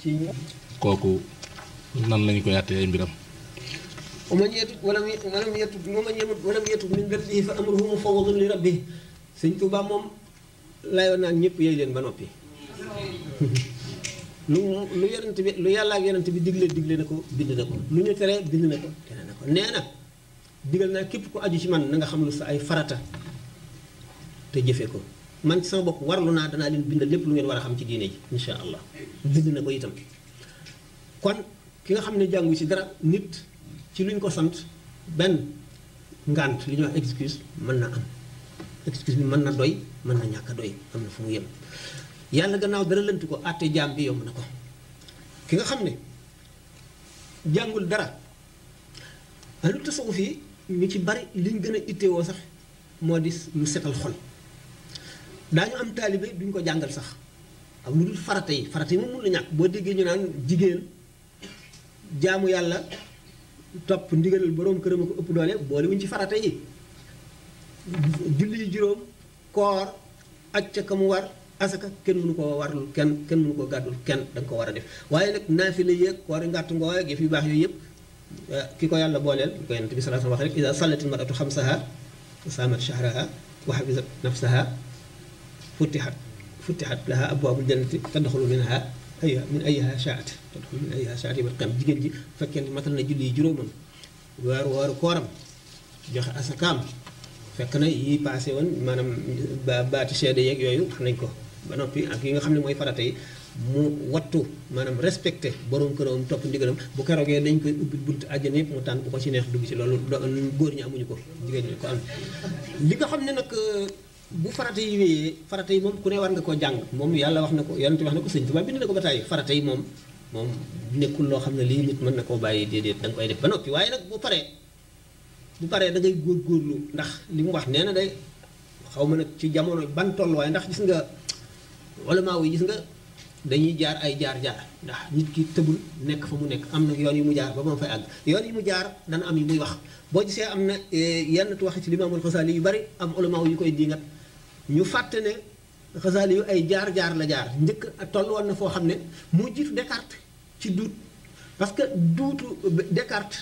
ci kooku nan lañu ko yàttee ay mbiram. waman yatub min darbihi fa amruhu mufawwadun li rabbihi. Sëñ Tuubaa moom layoon naan ñëpp yey leen ba noppi. lu yonent bi lu yàlla ak yonent bi digle na ko bind na ko lu ñu tere bind na ko tere na ko nee na digal naa képp ku aju ci man na nga xam lu sa ay farata te jëfe ko man ci sama bopp warlu naa danaa leen bindal lépp lu ngeen war a xam ci diine ji insha allah bind na ko itam. kon ki nga xam ne jàngu ci dara nit ci luñ ko sant benn ngànt li ñuy wax excuse mën na am excuse bi mën na doy mën na ñàkk a doy am na fu mu yem. yàlla gannaaw dara lënt ko àtte jaam bi yomb na ko ki nga xam ne jàngul dara lu tasawuf yi ñu ci bari liñ gën a ittewoo sax moo di lu setal xol daañu am taalibe duñ ko jàngal sax ak lu dul farata yi moom mun la ñàkk boo déggee ñu naan jigéen jaamu yàlla topp ndigalal boroom këram a ko ëpp doole boole wuñ ci farata yi julli yi juróom koor aj ca ka mu war asaka kenn mënu koo warul kenn mënu koo gàddul kenn da nga ko war a def waaye nag naafila yéeg koori ngàtt ngoo ak yëf yu baax yooyu yëpp ki ko yàlla booleel ki ko yonent bi sallallahu alayhi wa sallam wax rek ida sallatil mar'atu xamsaha saamat shahraha wa hafizat nafsaha futihat laha abwaabul jannati tadxulu minha min ayyiha sha'at tadxulu min ayyiha sha'at yawmal qiyaama jigéen ji fekkee matal na julli yi juróomam waaru kooram joxe asakaam fekk na yi passé woon maanaam baati seede yeeg yooyu wax nañ ko ba noppi ak yi nga xam ne mooy farata yi mu wattu maanaam respecté borom këram topp ndigalam bu keroogee dañ koy ubbi bunt àjjana yëpp mu tànn bu ko ci neex dugg ci loolu góor ñi amuñu ko jigéen ñi ko am. li nga xam ne nag bu farata yi wéyee farata yi moom ku ne war nga koo jàng moom yàlla wax na ko yonent wax na ko Sëñ Tuubaa bind na ko ba tàyyi farata yi moom nekkul loo xam ne lii nit mën na koo bàyyi déedéet da nga koy def ba noppi waaye nag bu paree da ngay góorgóorlu ndax li mu wax nee na day xaw ma nag ci jamono ban tolluwaay ndax gis nga ulamaa yi gis nga dañuy jaar ay jaar-jaar ndax nit ki tëbul nekk fa mu nekk am na yoon yi mu jaar ba ma fay àgg yoon yi mu jaar dana am yi muy wax boo gisee am na yenn waxi ci Limaamul Xasaali yu bari am ulamaa yu koy diingat ñu fàtte ne Xasaali yu ay jaar-jaar la jaar njëkk toll woon na foo xam ne moo jiitu Descartes ci duut parce que duutu Descartes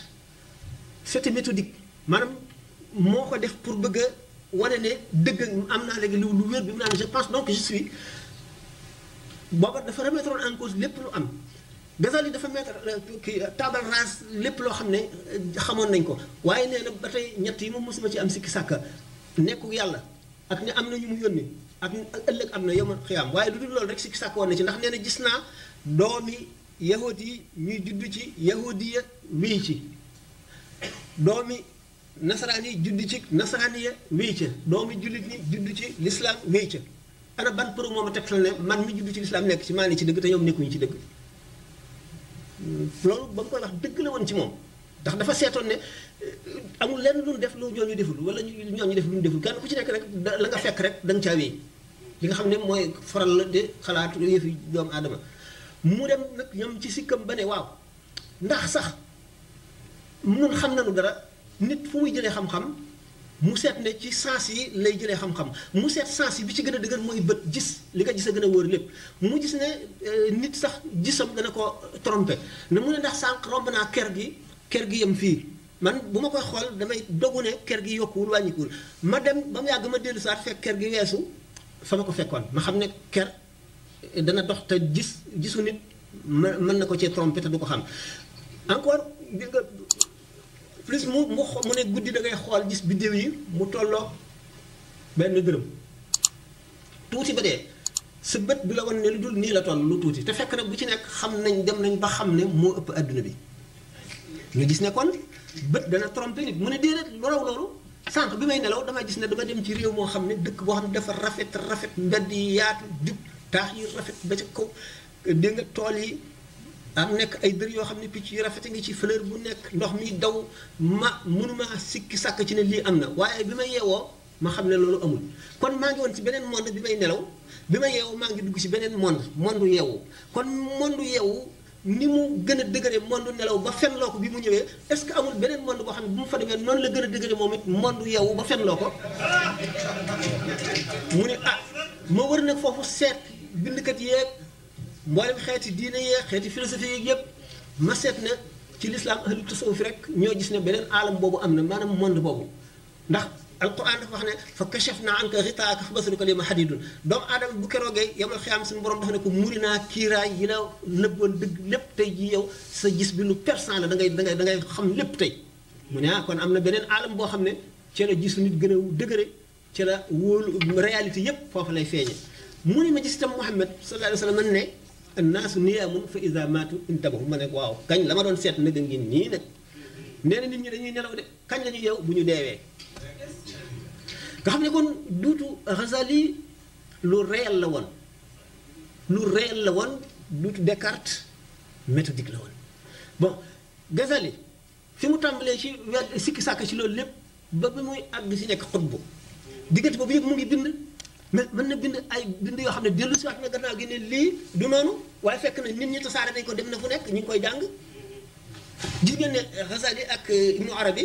c'était méthodique maanaam moo ko def pour bëgg a wane ne dëgg am naa léegi lu wér bi mu naan je pense donc je suis booba dafa remettre en cause lépp lu am Ghazali dafa mettre kii table rase lépp loo xam ne xamoon nañ ko waaye nee na ba tey ñett yi moom mosuma ci am sikki sàkka nekku yàlla ak ne am na ñu mu yónni ak ëllëg am na yawmal xiyaam waaye lu dul loolu rek sikki sàkk woon na ci ndax nee na gis naa doomi yahudi yi ñuy judd ci yahudiya wii ci doomi nasaraan yi judd ci nasaraaniya wéy ca doomi jullit ñi judd ci lislaam wéy ca ana ban pour moom a tegtal ne man mi judd ci lislaam nekk ci maa ngi ci dëgg te ñoom nekkuñu ci dëgg loolu ba mu koy wax dëgg la woon ci moom ndax dafa seetoon ne amul lenn lu ñu def lu ñooñu deful wala ñooñu def lu ñu deful kenn ku ci nekk rek la nga fekk rek da nga caa wéy li nga xam ne mooy faral la de xalaatu yëfi doomu aadama mu dem nag ñoom ci sikkam ba ne waaw ndax sax nun xam nañu dara nit fu muy jëlee xam-xam mu seet ne ci sens yi lay jëlee xam-xam mu seet sens yi bi ci gën a dëgër mooy bët gis li nga gis a gën a wóor lépp mu gis ne nit sax gisam dana ko trompé ne mu ne ndax sànq romb naa ker gi yem fii man bu ma koy xool damay dogu ne ker gi yokkuwul wàññikuwul ma dem ba mu yàgg ma dellu saat fekk ker gi weesu fa ma ko fekkoon ma xam ne ker dana dox te gisu nit mën na ko cee trompé te du ko xam encore plus mu ne guddi da ngay xool gis biddéew yi mu tolloo benn dërëm tuuti ba dee sa bët du la wan ne lu dul nii la toll lu tuuti te fekk nag bu ci nekk xam nañ dem nañ ba xam ne moo ëpp adduna bi ñu gis ne kon bët dana trompé nit mu ne déedéet lu raw loolu sànq bi may nelaw damay gis ne dama dem ci réew moo xam ne dëkk boo xam ne dafa rafet mbedd yi yaatu jub taax yi rafet ba ca kaw dégg nga tool yi am nekk ay dër yoo xam ne picc yu rafet ngi ci fleur bu nekk ndox mi daw mënuma sikki sàkk ci ne lii am na waaye bi ma yeewoo ma xam ne loolu amul kon maa ngi woon ci beneen monde bi may nelaw bi ma yeewoo maa ngi dugg ci beneen monde yeewu kon monde yeewu ni mu gën a dëgëre monde nelaw ba fenloo ko bi mu ñëwee est-ce que amul beneen monde boo xam ne bu mu fa demee noonu la gën a dëgëre moom it monde yeewu ba fenloo ko mu ne ma wër nag foofu seet bindkat yeeg mboolem xeeti diine yee xeeti philosophie yeeg yëpp ma seet ne ci lislaam ahlu tasawuf rek ñoo gis ne beneen aalam boobu am na maanaam monde boobu ndax alquran dafa wax ne fa kashafna anka ghitaaka fa basaruka al-yawma hadidun doomu aadama bu keroogee yamal xiyaam suñu borom dafa ne ko muri naa kiiraay yi la nëbboon dëgg lépp tey ji yow sa gis bi lu perçant la da ngay xam lépp tey mu ne kon am na beneen aalam boo xam ne ci la gisu nit gën a dëgëre ci la wóolu réalité yépp foofu lay feeñe mu ne ma gis itam Muhammad sallallahu alayhi wa sallam ne annaasu niyaamun fa iza maatu intabahu ma ne waaw kañ la ma doon seet nag ngi nii nag nee na nit ñi dañuy nelaw de kañ la ñu yeew bu ñu deewee nga xam ne kon duutu Ghazali lu réel la woon duutu Descartes méthodique la woon bon Ghazali fi mu tàmbalee ci sikki sàkk ci loolu lépp ba bi muy àgg si nekk xutbu diggante boobu yëpp mu ngi bind mais mën na bind ay bind yoo xam ne dellu si waat na gannaaw gi ne lii du noonu waaye fekk na nit ñi tasaare dañ ko dem na fu nekk ñu ngi koy jàng gis ngeen ne Ghazali ak Ibnu Arabi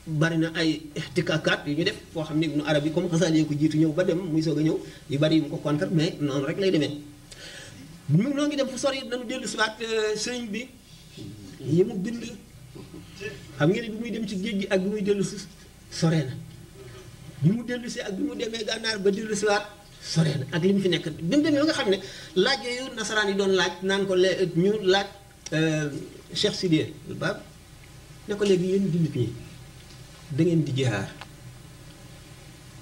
bari na ay ixtikaakaat yu ñu def foo xam ne Ibnu Arabi comme Ghazali ko jiitu ñëw ba dem muy soog a ñëw yu bari yu mu ko contre mais noonu rek lay demee mu noo ngi dem fu sori nañu dellu si waat sëriñ bi yi mu bind xam ngeen ne bi muy dem ci géej gi ak bi muy dellu si sore na bi mu dellu si ak bi mu demee gànnaar ba dellu si waat sore na ak li mu fi nekk bi mu demee ba nga xam ne laaj yooyu nasaraan yi doon laaj naan ko ñu laaj Cheikh Sidiye Bab ne ko léegi yéen jullit ñi da ngeen di jihaar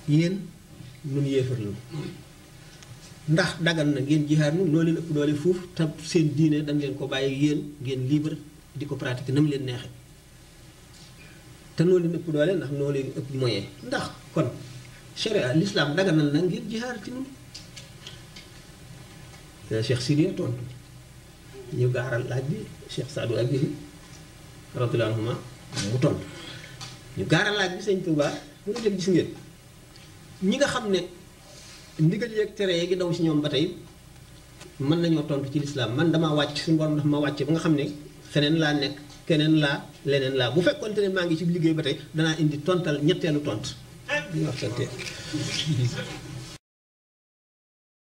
yéen nun yéefar la ndax dagan na ngeen jihaar nun noo leen ëpp doole fuuf te seen diine dañ leen ko bàyyi yéen ngeen libre di ko pratiquer na mu leen neexe te noo leen ëpp doole ndax noo leen ëpp moyen ndax kon sharia l'islam daganal na ngeen jihaar ci nun Cheikh Sidiye tontu ñu gaaral laaj bi Cheikh Saadu ak bi radiyallahu anhuma mu tontu ñu gaaral laaj bi sëñ Touba mu ne leen gis ngeen ñi nga xam ne ndigal yeeg tere yeegi daw si ñoom ba tey mën nañoo tontu ci lislaam man damaa wàcc suñu borom dafa ma wàcce ba nga xam ne feneen laa nekk keneen laa leneen laa bu fekkoonte ne maa ngi ci liggéey ba tey danaa indi tontal ñetteelu tont ñu wax sante